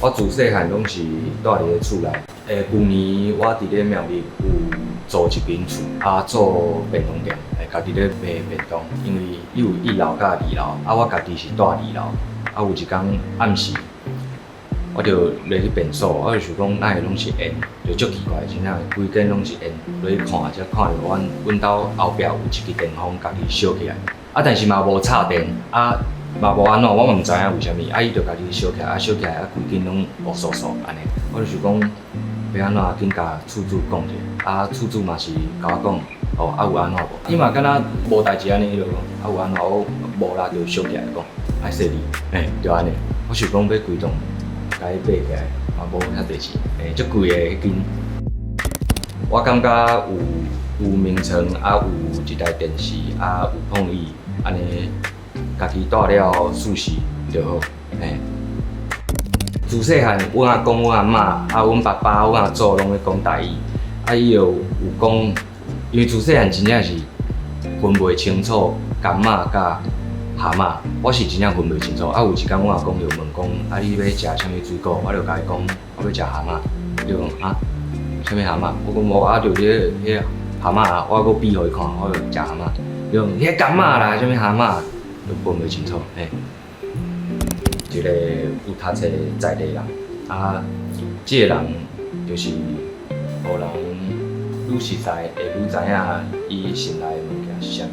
我自細漢攏是蹛佇咧厝內。舊年我佇咧苗栗有租一間厝，做便當店，家己咧賣便當。因為伊有一樓佮二樓，我家己是蹛二樓。有一工暗時，我就落去便所，我就想講，哪會攏是煙，就足奇怪，真正規間攏是煙。落去看，才看著阮兜後壁有一支電風，家己燒起來。但是嘛無插電，嘛無按怎，我嘛毋知影為啥物。伊就家己燒起來，燒起來，規間攏烏嗖嗖按呢。我就想講，欲按怎，緊共厝主講者。厝主嘛是共我講，哦，有按怎無？伊嘛敢若無代誌按呢，伊就講，有按怎？我無啦，就燒起來講，愛雪離，就按呢。我想講欲規棟共伊爬起來，嘛無遐濟錢，足貴的彼間。我感覺有眠床，有一台電視，有炕椅，按呢，家己蹛了舒適就好，自細漢，阮阿公、阮阿嬤、阮爸爸、阮阿祖攏咧講台語，伊就有講，因為自細漢真正是分袂清楚柑仔佮蚶仔，我是真正分袂清楚。有一工阮阿公就問講，你欲食啥物水果？我就共伊講，我欲食蚶仔。伊就講啊，啥物蚶仔？我講無啊，就彼蚶仔啊，我閣比予伊看，我就食蚶仔。伊講彼柑仔啦，啥物蚶仔，就分袂清楚，一個有讀冊在地人，這個人就是予人愈熟似，會愈知影伊心內的物件是啥物。